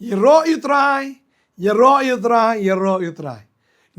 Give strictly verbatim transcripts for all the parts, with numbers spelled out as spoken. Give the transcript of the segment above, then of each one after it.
Ïaroh ïa u Trai, ïaroh ïa u Trai, ïaroh ïa u Trai.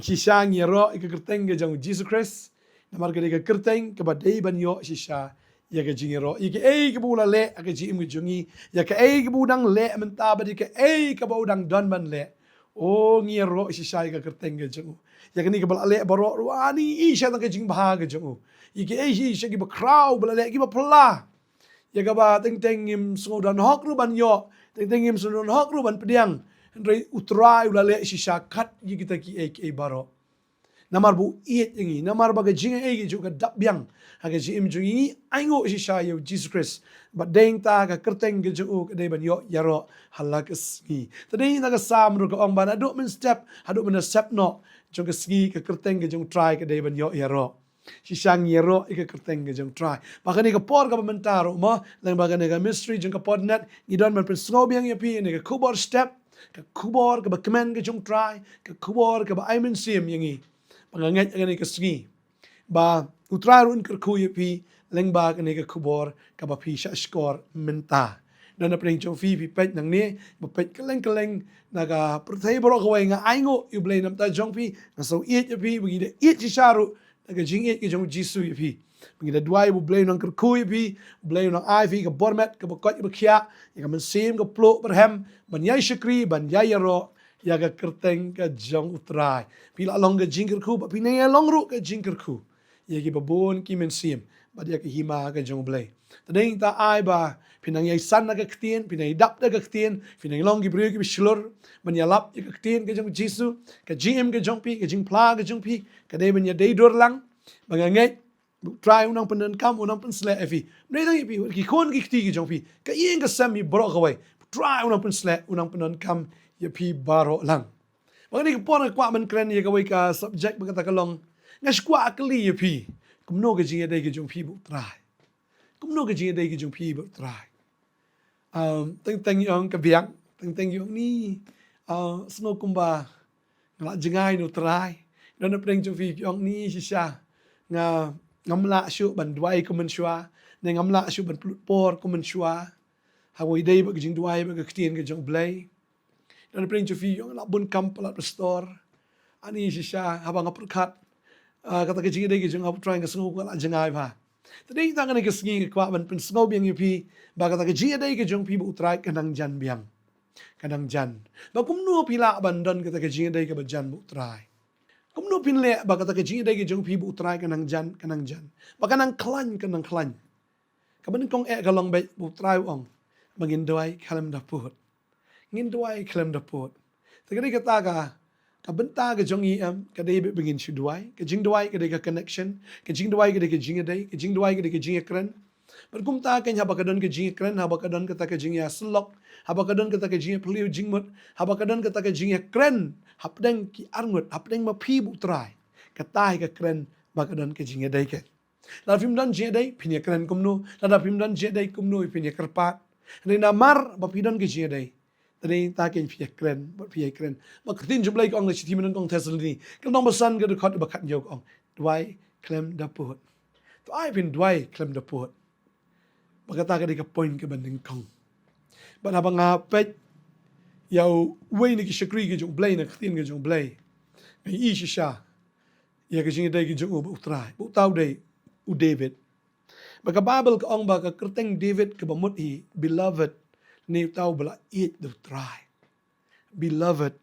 Shisha ngi ïaroh ïa ka kyrteng ka jong u Jisu Khrist. Namar ka dei ka kyrteng kaba dei ban ïoh shisha ïa ka jingïaroh, ïa kaei kaba u la leh ha ka jingim ka jong ngi, ïa kaei kaba u dang leh mynta bad ïa kaei kaba u dang don ban leh. O, ngi ïaroh shisha ïa ka kyrteng ka jong u. Ïa kane kaba la leh baroh ruh, ani, i sha tang ka jingbha ka jong u. Ïa kaei, i sha kiba khraw ba la leh, kiba phylla. Ïa kaba teng teng ngim sngew don hok ruh ban ïoh, teng teng ngim sngew don hok ruh ban pdiang. Hynrei u Trai u la leh shisha kat ïa kita kiei kiei baroh. Namar ba u ïeit ïa ngi, namar ba ka jingaiei ka jong u ka dap biang ha ka jingim jong ngi, ainguh shisha ïa u Jisu Khrist. Bad dei ta ka kyrteng ka jong u ka dei ban ïoh ïaroh ha la ka sngi. Te dei na ka Salm ruh ka ong ba naduh mynstep haduh mynstep noh jong ka sngi, ka kyrteng ka jong u Trai ka dei ban ïoh ïaroh. Shisha ngi ïaroh ïa ka kyrteng ka jong u Trai. Ba kane ka por kaba mynta ruh mo, lane ba kane ka mystery jong ka Podnet, ngi don ban pynsngew biang ïa phi ïa kane ka khubor step, ka khubor kaba kmen ka jong u Trai, ka khubor kaba ai mynsiem ïa ngi. Ba nga ngeit ïa kane ka sngi ba u Trai ruh un kyrkhu ïa phi lyngba kane ka khubor kaba phi shah shkor mynta. Don na pdeng jong phi, phi peit nangne, ba peit kylleng kylleng na ka pyrthei baroh kawei, nga ainguh ïa u Blei namar jong phi, nga sngew ïeit ïa phi, ba ngi da ïeit shisha ruh na ka jingïeit ka jong u Jisu ïa phi. Ba ngi da duwai ba u Blei un nang kyrkhu ïa phi, u Blei un nang ai phi ka bor met kaba koit kaba khiah, ïa ka mynsiem ka pluh ba rhem, ban ïai shakri, ban ïai ïaroh ïa ka kyrteng ka jong u Trai. Phi la long ka jingkyrkhu, ba phi nang ïa long ruh ka jingkyrkhu ïa kiba bun ki mynsiem bad ïa ka hima ka jong u Blei. Te dei ta ai ba phi nang ïai san na ka ktien, phi nang ïai dap da ka ktien, phi nang long ki briew kiba shlur ban ïalap ïa ka ktien ka jong u Jisu. Ka jingim ka jong phi, ka jingphla ka jong phi ka dei ban ïadei dur lang. Ba nga ngeit ba u Trai un nang pyndonkam, un nang pynsleh ïa phi. Ym dei tang ïa phi, ki khun ki kti ki jong phi, ka ïing ka sem, ïa baroh kawei, u Trai un nang pynsleh, un nang pyndonkam ïa phi baroh lang. Ba kane ka por nga kwah ban kren ïa kawei ka subject ba kata ka long, nga shu kwah kylli ïa phi, kumno ka jingïadei ka jong phi bad u Trai? Kumno ka jingïadei ka jong phi bad u Trai? Um, teng teng ïong ka biang, teng teng ïong ni, uh, sngew kumba nga la jngai na u Trai. Don na pdeng jong phi ki ong ni, shisha nga, ngam lah shuh ban duwai kum mynshuwa, ne ngam lah shuh ban pynlut por kum mynshuwa ha kaba ïadei bad ka jingduwai bad ka ktien ka jong u Blei. Don na pdeng jong phi ki ong, la bun kam palat pastor. Ani, shisha haba nga pyrkhat, ah, kata ka jingïadei ka jong nga bad u Trai, nga sngew nga la jngai bha. Te dei ta kane ka sngi nga kwah ban pynsngew biang ïa phi ba kata ka jingïadei ka jong phi bad u Trai ka nang jan biang. Ka nang jan. Ba kumno phi lah ban don kata ka jingïadei kaba jan bad u Trai? Kumno phin leh ba kata ka jingïadei ka jong phi bad u Trai ka nang jan, ka nang jan, ba ka nang khlaiñ, ka nang khlaiñ? Kaba nyngkong eh ka long beit ba u Trai u ong ba ngin duwai khlem da pud. Ngin duwai khlem da pud. Te ka dei kata ka, ka bynta ka jong ngi, em, ka dei beit ba ngin shu duwai. Ka jingduwai ka dei ka connection, ka jingduwai ka dei ka jingïadei, ka jingduwai ka dei ka jingïakren. Bad kumta keiñ, haba ka don ka jingïakren, haba ka don kata ka jingïasyllok, haba ka don kata ka jingïaphylliew jingmut, haba ka don kata ka jingïakren hapdeng ki arngut, hapdeng ma phi bad u Trai, kata hi ka kren ba ka don ka jingïadei keiñ. Lada phim don jingïadei, phin ïakren kumno? Lada phim don jingïadei, kumno phin ïakyrpad? Hynrei namar ba phi don ka jingïadei, te dei ta keiñ phi ïakren, ba phi ïakren. Ba ka ktien jong u Blei ka ong ha ka shithi mynnyngkong Thessaloni, ka lynnong ba san, ka dkhot ba khathynñiew, ka ong, duwai khlem da pud. To ai phin duwai khlem da pud ba kata ka dei ka point kaba nyngkong. Bad haba nga peit ïa uwei na ki shakri ka jong u Blei, na ka ktien ka jong u Blei, nga ïohi shisha ïa ka jingïadei ka jong u bad u Trai. Bad uta u dei u David. Ba ka Baibl ka ong ba ka kyrteng David kaba mut hi Beloved, ne uta uba la ïeit da u Trai. Beloved,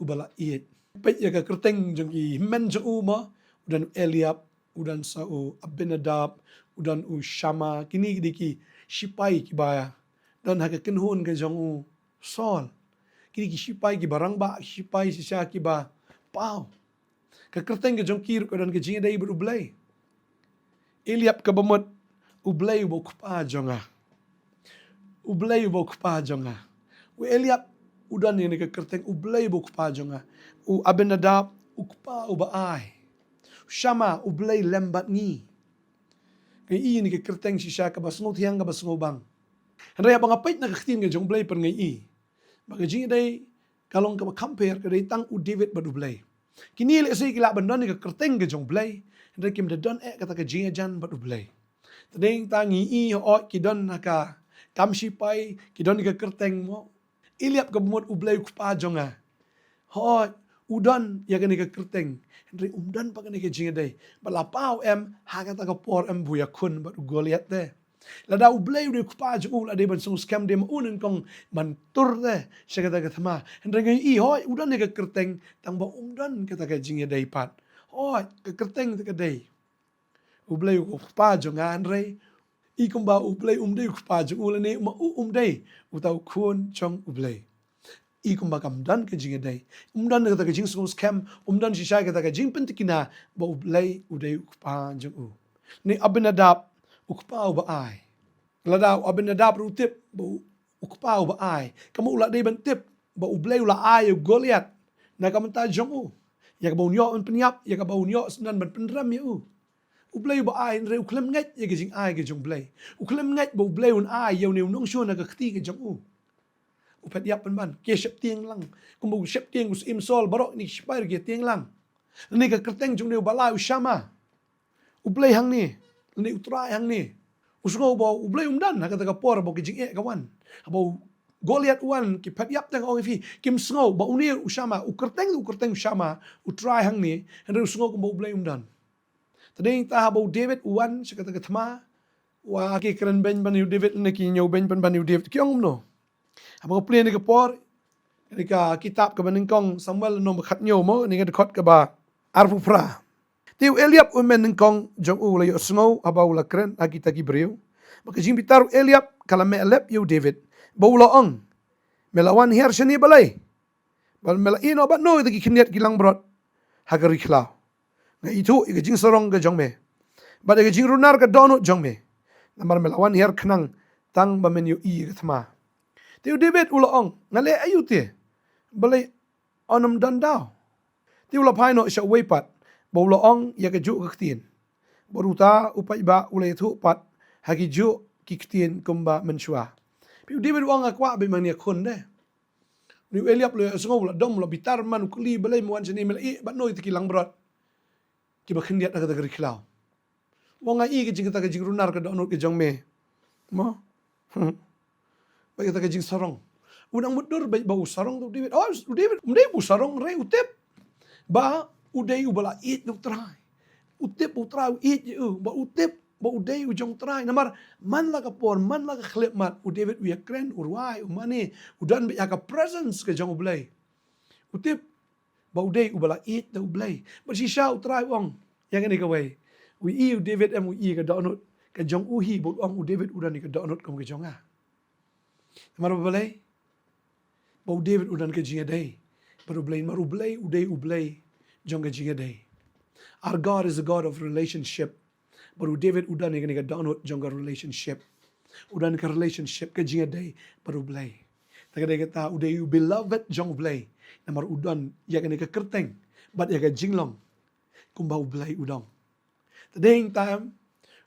uba la ïeit. Peit ïa ka kyrteng jong ki hynmen jong u mo, u don u Eliab, u don sa u Abinadab, u don u Shama, kine ki dei ki shipai kiba don ha ka kynhun ka jong u Saul. Kine ki shipai kiba rangbah, shipai shisha kiba paw. Ka kyrteng ka jong ki ruh ka don ka jingïadei bad u Blei. Eliab kaba mut, U Blei uba u kpa jong nga. U Blei uba u kpa jong nga. U Eliab u don ïa kane ka kyrteng, U Blei uba u kpa jong nga. U Abinadab, U Kpa uba ai. U Shama, U Blei lem bad ngi. Nga ïohi ïa kane ka kyrteng shisha kaba sngewthiang, kaba sngewbang. Hynrei haba nga peit na ka ktien ka jong U Blei pat nga ïohi ba ka jingïadei ka long kaba compare, ka dei tang u David bad U Blei. Kine lehse ki lah ban don ïa ka kyrteng ka jong U Blei, hynrei kim da don eh kata ka jingïajan bad U Blei. Te dei tang ngi ïohi, hooid ki don ha ka kam shipai, ki don ïa ka kyrteng mo. Eliab kaba mut U Blei U Kpa jong nga. Hooid, u don ïa kane ka kyrteng. Hynrei um don pat kane ka jingïadei. Bad la paw em, ha kata ka por em ba u ïakhun bad u Goliath te. Lada U Blei u dei U Kpa jong u, la dei ban sngewskhem de ma u nyngkong ban tur te sha kata ka thma. Hynrei nga ïohi, hooid, u don ïa ka kyrteng, tang ba um don kata ka jingïadei pat. Hooid, ka kyrteng te ka dei. U Blei U Kpa jong nga, hynrei i kumba U Blei um dei U Kpa jong u lane ma u um dei uta u khun jong U Blei. I kumba kam don ka jingïadei, um don kata ka jingsngewskhem, um don shisha kata ka jingpyntikna ba U Blei u dei U Kpa jong u. Lane Abinadab u kpa uba ai. Lada u Abinadab ruh u tip ba u, u kpa uba ai, ka mut u la dei ban tip ba U Blei u la ai ïa u Goliath na ka bynta jong u, ïa kaba un ïoh ban pynïap, ïa kaba un ïoh syndon ban pynrem ïa u. U Blei uba ai, hynrei u khlem ngeit ïa ka jingai ka jong U Blei. U khlem ngeit ba U Blei un ai ïa une u nongshun ha ka kti ka jong u. U phet ïap pynban, ki sheptieng lang. Kumba u sheptieng u Syiem Saul, baroh kine ki shipai ruh ki tieng lang. Lane ka kyrteng jong une uba lai u Shama. U Blei hangne, lane U Trai hangne. U sngew ba U Blei um don ha kata ka por ba ka jingeh ka wan. Haba u Goliath u wan, ki phet ïap te, nga ong ïa phi, kim sngew ba une u Shama, u kyrteng, u kyrteng u Shama, U Trai hangne, hynrei u sngew kumba U Blei um don. Te dei nangta haba u David u wan sha kata ka thma, wa ki kren beiñ ban ïa u David, lane ki ñiew beiñ pynban ïa u David, ki ong kumno? Haba nga pule ïa kane ka por, ïa kane ka kitab kaba nyngkong Samuel lynnong ba khatñiew mo, ïa kane ka dkhot kaba arphew phra. Te u Eliab u hynmen nyngkong jong u u la ïohsngew haba u la kren ha kita ki briew. Ba ka jingbitar u Eliab ka la meh lep ïa u David. Ba u la ong, me la wan hiar shane balei? Bad me la ïehnoh bad no kita ki khyndiat ki langbrot ha ka ri khlaw? Nga ithuh ïa ka jingsarong ka jong me bad ïa ka jingrunar ka dohnud jong me. Namar me la wan hiar khnang tang ba men ïohi ïa ka thma. Te u David u la ong, nga leh aïu te? Balei un ym don daw? Te u la phai noh sha uwei pat, ba u la ong ïa kajuh ka ktien. Bad uta u paidbah u la ïathuh pat ha kijuh ki ktien kumba mynshuwa. Phi, u David u ong, nga kwah beit ban ïakhun de. Une u Eliab u la ïohsngew, u la dom, u la bitar, man u kylli, balei me wan shane, me la ïeh bad no kita ki langbrot kiba khyndiat ha kata ka ri khlaw? U ong, nga ïohi ka jing, kata ka jingrunar ka dohnud ka jong me. Mo? Bad kata ka jingsarong. U nang mutdur beit ba u sarong u David. Oh, u David um dei ba u sarong, hynrei u tip ba u dei uba la ïeit da u Trai. U tip ba u Trai u ïeit ïa u, ba u tip ba u dei u jong u Trai. Namar man la ka por, man la ka khyllipmat, u David u ïakren, u rwai, u mane, u don beit ha ka presence ka jong U Blei. U tip ba u dei uba la ïeit da U Blei. Bad shisha u Trai u ong ïa kane kawei. U ïohi u David em, u ïohi ka dohnud ka jong u hi, bad u ong, u David u don ïa ka dohnud kum ka jong nga. Namar balei? Ba u David u don ka jingïadei bad U Blei, namar U Blei u dei U Blei jong ka jingïadei. Our God is a God of relationship. Bad u David u don ïa kane ka dohnud jong ka relationship. U don ka relationship, ka jingïadei bad U Blei. Te ka dei kata u dei u beloved jong U Blei. Namar u don ïa kane ka kyrteng bad ïa ka jinglong kumba U Blei u don. Te dei nangta em,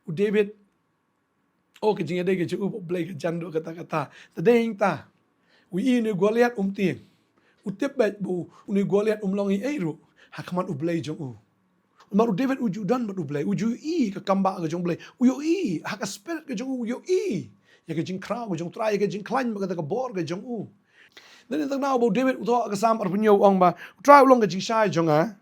u David, oh, ka jingïadei ka jong u bad U Blei ka jan haduh katta katta. Te dei nangta, u ïohi une u Goliath um tieng. U tip beit ba une u Goliath um long ei ei ruh ha khmat U Blei jong u. Namar u David u ju don bad U Blei, u ju ïohi ka kambah ka jong U Blei. U ïohi ha ka spirit ka jong u, u ïohi ïa ka jingkhraw ka jong U Trai, ïa ka jingkhlaiñ bad kata ka bor ka jong u. Te dei nangta ba u David u thoh ha ka Salm arphew hynñiew, u ong ba, U Trai u long ka jingshai jong nga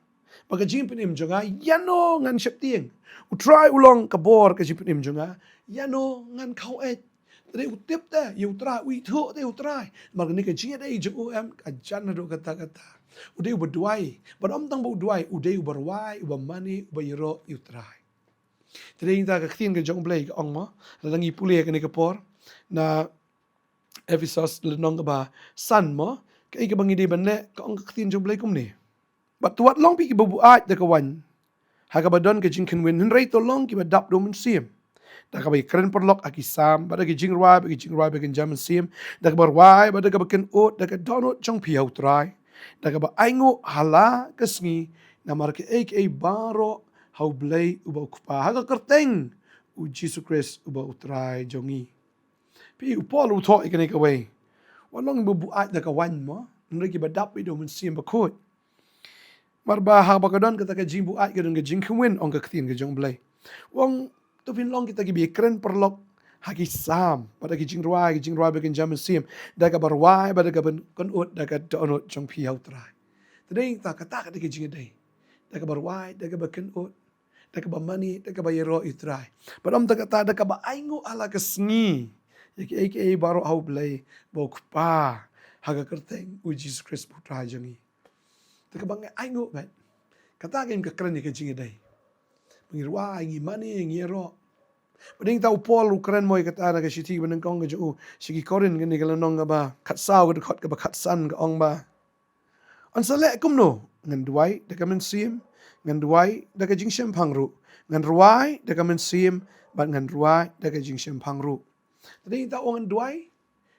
bad ka jingpynim jong nga, ïano ngan sheptieng? U Trai u long ka bor ka jingpynim jong nga, ïano ngan khaw-eit? Te dei u tip te ïa U Trai, u ithuh te ïa U Trai. Namar kane ka jingïadei jong u em ka jan haduh katta katta. U dei uba duwai, bad ym tang ba u duwai, u dei uba rwai, uba mane, uba ïaroh ïa U Trai. Te dei nangta ka ktien ka jong U Blei ka ong mo, lada ngi pule ïa kane ka por na Ephesos lynnong kaba san mo, kaei kaba ngi dei ban leh, ka ong ka ktien jong U Blei kumne. Bad to wat long phi kiba buaid da ka waiñ ha kaba don ka jingkynwin, hynrei to long kiba dap da U Mynsiem, da kaba ïakren paralok ha ki salm bad da ki jingrwai, bad ki jingrwai bad ki jingjam mynsiem, da kaba rwai bad da kaba kynud da ka dohnud jong phi ha U Trai, da kaba ainguh ha la ka sngi namar kaei kaei baroh ha U Blei uba U Kpa, ha ka kyrteng U Jisu Khrist uba U Trai jong ngi. Phi, u Paul u thoh ïa kane kawei. Wat long ba buaid da ka waiñ mo, hynrei kiba dap beit da U Mynsiem Bakhuid. Namar ba haba ka don kata ka jingbuaid ka don ka jingkynwin, ong ka ktien ka jong U Blei. U ong, to phin long kita kiba ïakren paralok ha ki Salm, bad ha ki jingrwai, ki jingrwai ba kin jam mynsiem, da kaba rwai, bad da kaba kynnoh, da ka dohnud jong phi ha U Trai. Te dei ta kata ka dei ka jingïadei. Da kaba rwai, da kaba kynnoh, da kaba mane, da kaba ïaroh ïa U Trai. Bad ym tang kata, da kaba ainguh ha la ka sngi ïa kiei kiei baroh ha U Blei, ba U Kpa, ha ka kyrteng U Jisu Khrist U Trai jong ngi. Da kaba ngi ainguh bad. Kata ka ïa ka kren ïa ka jingïadei. Ba ngi rwai, ngi mane, ngi ïaroh. Bad dei ta u Paul u kren mo ïa kata na ka shithi banyngkong ka jong u sha ki Korinth, kane ka lynnong kaba khatsaw, ka dkhot kaba khatsan, ka ong ba, yn sa leh kumno? Ngan duwai da ka mynsiem, ngan duwai da ka jingshemphang ruh. Ngan rwai da ka mynsiem, bad ngan rwai da ka jingshemphang ruh. Te dei ta ong ngan duwai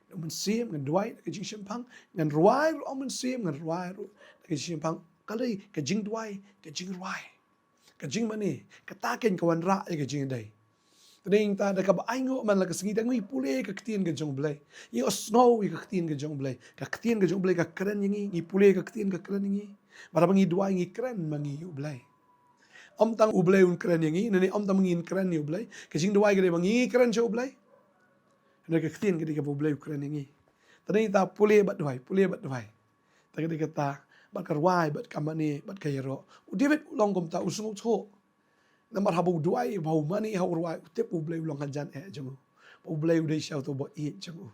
da ka mynsiem, ngan duwai da ka jingshemphang, ngan rwai ruh da ka mynsiem, ngan rwai ruh da ka jingshemphang. Ka dei ka jingduwai, ka jingrwai, ka jingmane, kata keiñ ka wanrah ïa ka jingïadei. Te dei ta da kaba ainguh man la ka sngi, da ngi pule ka ktien ka jong U Blei. Ïohsngew ïa ka ktien ka jong U Blei. Ka ktien ka jong U Blei ka kren ïa ngi, ngi pule ka ktien ka kren ïa ngi. Bad haba ngi duwai, ngi kren ma ngi ïa U Blei. Ym tang U Blei un kren ïa ngi, ne ym tang ngin kren ïa U Blei. Ka jingduwai ka dei ba ngi kren sha U Blei. Hynrei ka ktien ka dei kaba U Blei u kren ïa ngi. Te dei ta pule bad duwai, pule bad duwai. Te ka dei kata, bad ka rwai, bad ka mane, bad ka ïaroh. U David u long kumta, u sngewthuh. Namar haba u duwai, haba u mane, haba u rwai, u tip U Blei u long hajan eh jong u. Ba U Blei u dei sha uto uba ïeit jong u.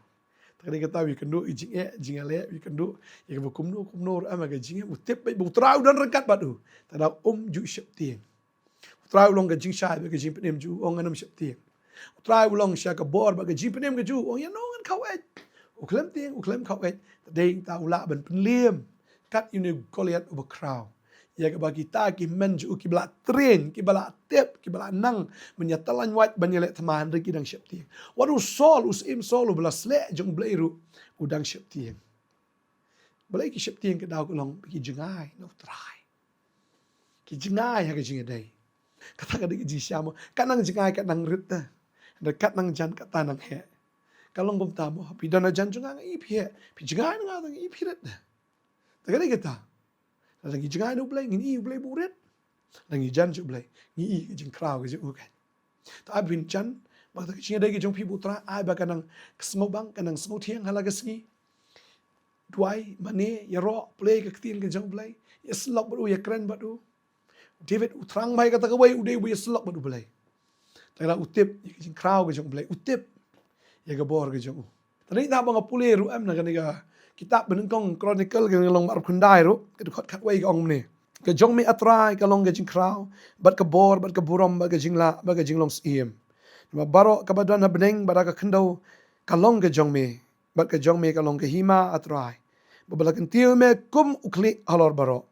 Te ka dei kata u ïakynduh ïa jingeh, jingïaleh, u ïakynduh ïa kaba kumno kumno ruh em ha ka jingim, u tip beit ba U Trai u don ryngkat bad u. Te da um ju sheptieng. U Trai u long ka jingshai bad ka jingpynim jong u, u ong ngan ym sheptieng. U Trai u long sha ka bor bad ka jingpynim ka jong u, u ong ïano ngan khawait. U khlem tieng, u khlem khawait. Te dei ta u lah ban pynliem kat ïa une u Goliath uba khraw. Ïa kaba kita ki hynmen jong u kiba la train, kiba la tip, kiba la nang ban ïa talain wait, ban ïaleh thma, hynrei ki dang sheptieng. Wat u Saul, u syiem Saul uba la sleh jong U Blei ruh, u dang sheptieng. Balei ki sheptieng? Ka daw ka long ba ki jngai na U Trai. Ki jngai ha ka jingïadei. Kata ka dei ka jingshisha mo. Kat nang jngai kat nang rit te. Hynrei kat nang jan kat nang heh. Ka long kumta mo. Phi don hajan jong nga, nga ïohi phi heh. Phi jngai na nga, nga ïohi phi rit te. Te ka dei kata. Lada ngi jngai na U Blei, ngin ïohi U Blei ba u rit. Lada ngi jan sha U Blei, ngi ïohi ka jingkhraw ka jong u kan. Te ai ba phin jan, ba kata ka jingïadei ka jong phi bad U Trai, ai ba ka nang sngewbang, ka nang sngewthiang ha la ka sngi. Duwai, mane, ïaroh, pule ka ktien ka jong U Blei, ïasyllok bad u, ïakren bad u. U David u thrang bha ïa kata kawei, u dei uba ïasyllok bad U Blei. Te la u tip ïa ka jingkhraw ka jong U Blei, u tip ïa ka bor ka jong u. Te dei ta ba nga pule ruh em na kane ka kitab Banyngkong Chronicle, kane ka lynnong ba arphew khyndai ruh, ka dkhot khatwei ka ong kumne: Ka jong me, A Trai, ka long ka jingkhraw, bad ka bor, bad ka burom, bad ka jinglah, bad ka jinglong syiem. Namar baroh kaba don ha bneng bad ha ka khyndew ka long ka jong me, bad ka jong me ka long ka hima, A Trai. Ba, ba la kyntiew me kum u khlieh halor baroh.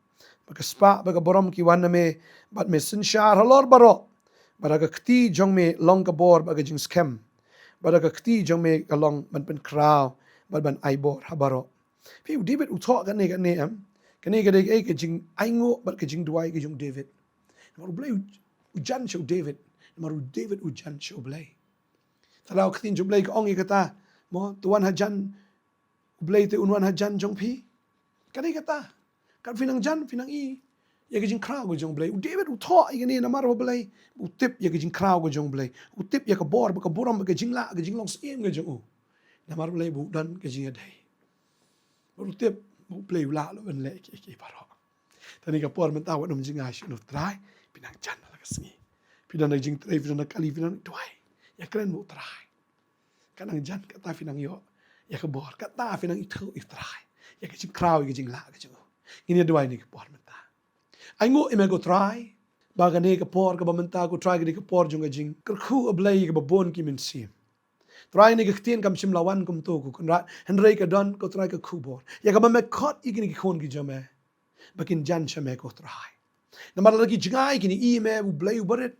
Bad ka spah bad ka burom ki wan na me, bad me synshar halor baroh. Bad ha ka kti jong me long ka bor bad ka jingskhem. Bad ha ka kti jong me ka long ban pynkhraw bad ban ai bor ha baroh. Phi, u David u thoh kane, kane em. Kane ka dei ka, ka jingainguh bad ka jingduwai ka jong u David. Namar U Blei u, u jan sha u David. Namar u David u jan sha U Blei. Te la ka ktien jong U Blei ka ong ïa kata, mo, to wan hajan U Blei te un wan hajan jong phi. Ka dei kata. Kat phi nang jan, phi nang ïohi ïa ka jingkhraw ka jong U Blei. U David u thoh ïa kane namar ba U Blei, u tip ïa ka jingkhraw ka jong U Blei. U tip ïa ka bor, ba ka burom, ba ka jinglah, ka jinglong syiem ka jong u. Namar U Blei ba u don ka jingïadei. Ba u tip ba U Blei u lah, lah ban leh kiei kiei baroh. Te kane ka por mynta wat nym jngai shuh na U Trai, phi nang jan ha la ka sngi. Phi don ha jingtrei, phi don ha kali, phi don duwai. Ïakren bad U Trai. Kat nang jan kata phi nang ïoh ïa ka bor, kata phi nang ithuh ïa U Trai. Ïa ka jingkhraw, ïa ka jinglah ka jong u. Ngin ïa duwai kane ka por mynta. Ainguh ïa me ko Trai, ba kane ka por kaba mynta ko Trai ka dei ka por jong ka jingkyrkhu, A Blei, ïa kaba bun ki mynsiem. Trai, kane ka ktien kam shym la wan kumto ko Kynrad, hynrei ka don ko Trai ka khubor ïa kaba me khot ïa kine ki khun ki jong me ba kin jan sha me ko Trai. Namar lada ki jngai kin ïohi me U Blei uba rit.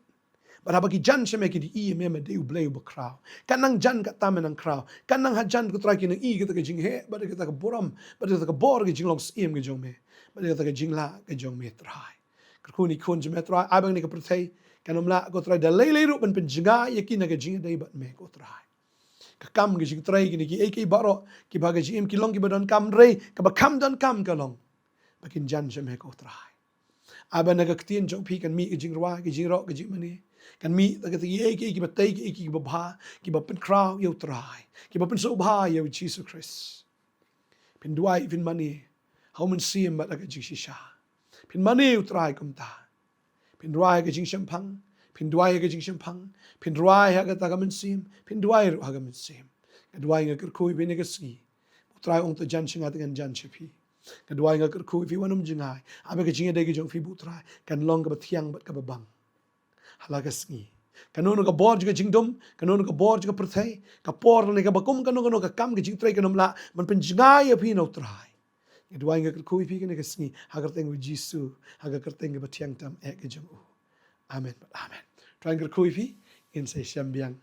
Bad haba ki jan sha me kin ïohi me, me dei U Blei uba khraw. Kat nang jan kata me nang khraw. Kat nang hajan ko Trai kin ïohi kata ka jingheh, bad kata ka burom, bad kata ka bor, ka jinglong syiem ka jong me, bad kata ka jinglah ka jong me Trai. Kyrkhu ïa ki khun jong me Trai, ai ba kane ka pyrthei kan ym lah ko Trai da lei lei ruh ban pynjngai ïa ki na ka jingïadei bad me ko Trai. Ka kam, ka jingtrei, kine kiei kiei baroh kiba ha ka jingim ki long kiba donkam, hynrei kaba kham donkam ka long ba kin jan sha me ko Trai. Ai ba na ka ktien jong phi kan mih ka jingrwai, ka jingïaroh, ka jingmane. Kan mih da kata kiei kiei kiba tei, kiei kiei kiba bha, kiba pynkhraw ïa U Trai, kiba pynsngewbha ïa U Jisu Khrist. Phin duwai, phin mane ha U Mynsiem bad ha ka jingshisha. Phin mane U Trai kumta. Phin rwai ha ka jingshemphang, phin duwai ha ka jingshemphang, phin rwai ha kata ka mynsiem, phin duwai ruh ha ka mynsiem. Nga duwai, nga kyrkhu ïa phi ha kane ka sngi. U Trai u ong, to jan sha nga te ngan jan sha phi. Nga duwai, nga kyrkhu ïa phi, wat nym jngai. Ai ba ka jingïadei ka jong phi bad U Trai kan long kaba thiang bad kaba bang ha la ka sngi. Kano kano ka bor jong ka jingdum, kano kano ka bor jong ka pyrthei, ka por ne kaba kum kano kano ka kam ka jingtrei kan ym lah ban pynjngai ïa phi na U Trai. Nga duwai, nga kyrkhu ïa phi ha kane ka sngi ha ka kyrteng U Jisu, ha ka kyrteng kaba thiang tam eh ka jong U. Amen bad amen. Trai un kyrkhu ïa phi. Ngin sa ïashem biang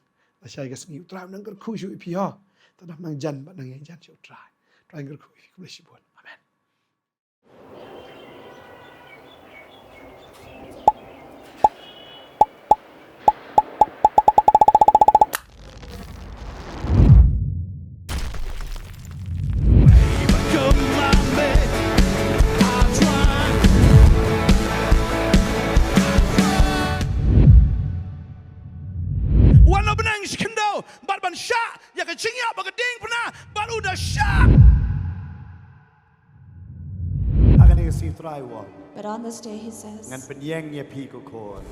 lashai ka sngi. U Trai un nang kyrkhu shuh ïa phi, ho. To nang jan bad nang ïajan sha U Trai. Trai un kyrkhu ïa phi. Khublei shibun. Amen. Wan, u bneng, shi khyndew bad ban shah ïa ka jingïap ba ka diengphna bad u da shah. Ha kane ka sngi Trai u ong, But on this day, he says, ngan pynïeng ïa phi, ko khun.